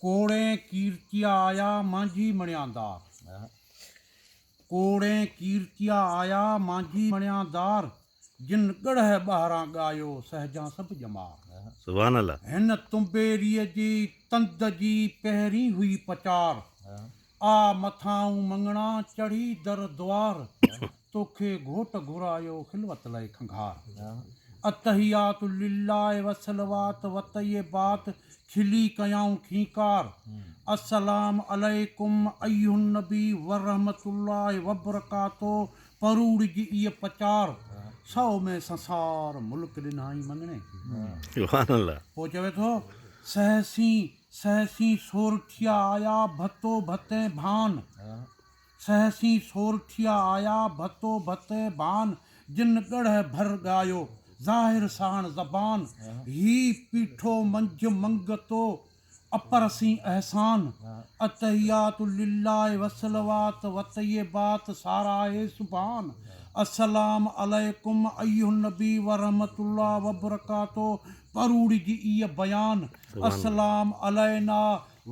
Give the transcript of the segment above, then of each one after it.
ڪوڙين ڪيرتيا آيا مانجهي مڻياندار. ڪوڙين ڪيرتيا آيا مانجهي مڻياندار، جن ڳڙهه ٻاهران ڳايو سهجان سڀ ڄمار. سبحان الله. هن تنبيريء جي تند جي پهرين هئي پچار، آ مٿانئون مڱڻا چڙهي در دوار، توکي گهوٽ گهرايو خلوت لئه کنگهار. التحيات لله والصلوات والطيبات کلي ڪيائون کينڪار. السلام عليڪم ايها النبي ورحمة الله وبرڪاته پروڙج ايء پچار. سو ۾ سنسار ملڪ ڏنائين مڱڻي کي. سبحان الله. پوء چوي ٿو، سهسين سهسين سورٺيا آيا ڀتو ڀتين ڀان. سهسين سورٺيا آيا، ڀتو ڀتي ڀان، جن ڳڙهه ڀر ڳايو، ظاهر ساڻ زبان، هي پيٺو منجهه منگتو، اپر سين احسان، التحيات لله والصلوات والطيبات ساراهي سبحان، السلام عليڪم ايها النبي ورحمة الله وبرڪاته پروڙج ايء بيان، السلام علينا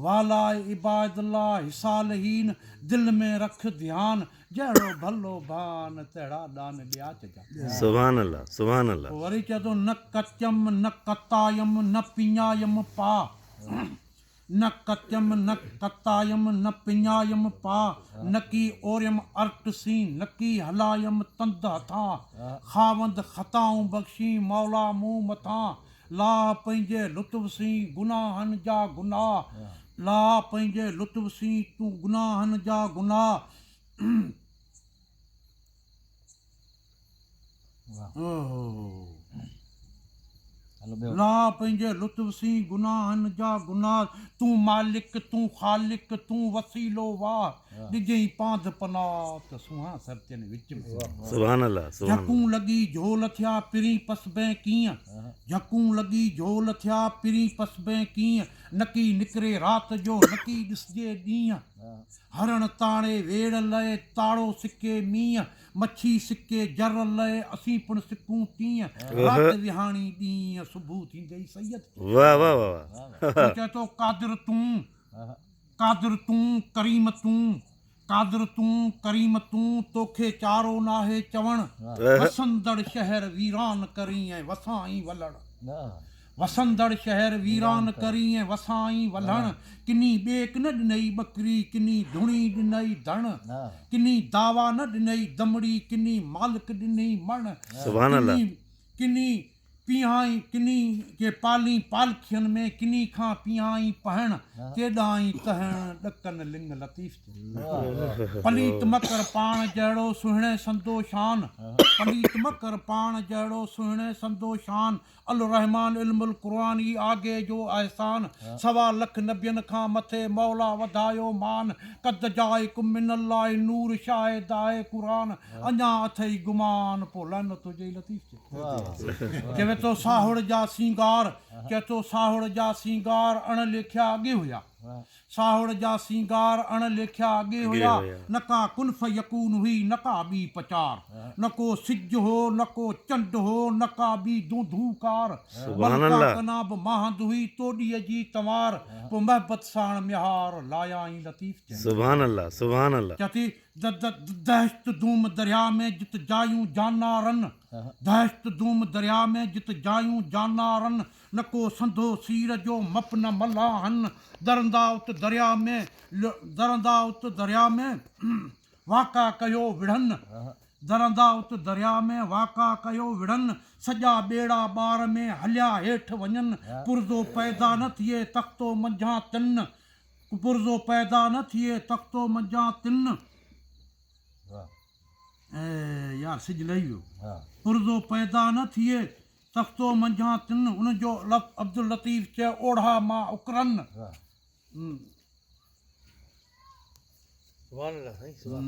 وعليٰ عباد الله الصالحين دل ۾ رک ڌيان، جهڙو ڀلو ڀان تهڙا ڏان ڏياچ جا. سبحان الله سبحان الله. پوء وري چئي ٿو نه ڪتيم نه ڪتايم نه پڃايم پاء نه ڪتيم نه ڪتايم نه پڃايم پاء نڪي اوريم ارٽ سين نڪي هلايم تند هٿان خاوند خطائون بخشين مولا مون مٿان لاهه پنهنجي لطف سين گناهن جا گناهه لاهه پنهنجي لطف سين تون گناهن جا گناهه لاهه پنهنجي لطف سين گناهن جا گناهه تون مالڪ تون خالق تون وسيلو واهه ڏجئين پانڌ پناهه ته سونهان سرتين وچ ۾. سبحان الله سبحان جهڪون لڳي جهول ٿيا پرين پسبين ڪيئن جهڪون لڳي جهول ٿيا پرين پسبين ڪيئن نڪي نڪري رات جو نڪي ڏسجي ڏينهن هرڻ تاڻي ويڙ لئه تاڙو سڪي مينهن مڇي سڪي جر لئه اسين پڻ سڪون تيئن رات وهاڻي ڏينهن صبح ٿيندي سيد چئي. واه واه واه واه. چئي ٿو قادر تون. قادر تون، ڪريم تون، قادر تون، ڪريم تون، توکي چارو ناهي چوڻ، وسندڙ شهر ويران ڪرين ۽ وسائين ولهڻ. وسندڙ شهر ويران ڪرين ۽ وسائين ولهڻ، ڪني ٻيڪ نه ڏنئي ٻڪري، ڪني ڌڻي ڏنئي ڌڻ، ڪني دعويٰ نه ڏنئي دمڙي، ڪني مالڪ ڏنئي مڻ، ڪني ڪني پيهائين ڪني ڪي پالين پالکين ۾، ڪني کان پيهائين پهڻ، تيڏائين تهڻ، ڏڪن لڱ لطيف چئي. پليت م ڪر پاڻ جهڙو سهڻي سندو شان، پليت م ڪر پاڻ جهڙو سهڻي سندو شان، الرحمان علم القرآن ئي آگي جو احسان، سوا لک نبين کان مٿي مولا وڌايو مان، قد جائڪم من الله نور شاهد آهي قرآن، اڃا اٿئي گمان پو لعنت هجئي لطيف چئي. چوي ٿو ساهڙ جا سينگار، چئي ٿو ساهڙ جا سينگار اڻ ليکيا اڳي هيا. ساهڙ جا سينگار اڻ ليکيا اڳي هيا، نه ڪا ڪن فيڪون هئي نه ڪا ٻي پچار. نه ڪو سج هو نه ڪو چنڊ هو نه ڪا ٻي دونڌو ڪار. بلڪا ڪنا به ماهند هئي توڏيء جي تنوار. پوء محبت ساڻ ميهار لايائين لطيف چئي. سبحان الله سبحان الله. چئي ٿي دهشت دوم درياء ۾ جت جايون جانارن، دهشت دوم درياء ۾ جت جايون جانارن، نه ڪو سنڌو سير جو مپ نه ملاحن، درندا ات درياء ۾، درندا ات درياء ۾ واڪا ڪيو وڙهن، درندا ات درياء ۾ واڪا ڪيو وڙهن، سڄا ٻيڙا ٻار ۾ هليا هيٺ وڃن، پرزو پيدا نه ٿئي تختو منجهان تن، پرزو پيدا نه ٿئي تختو منجهان تن. اي يار سج لهي ويو. پرزو پيدا نه ٿئي تختو منجهان تن. ان جو عبداللطيف چئه اوڙها مان اڪرن. سبحان الله سائين سبحان.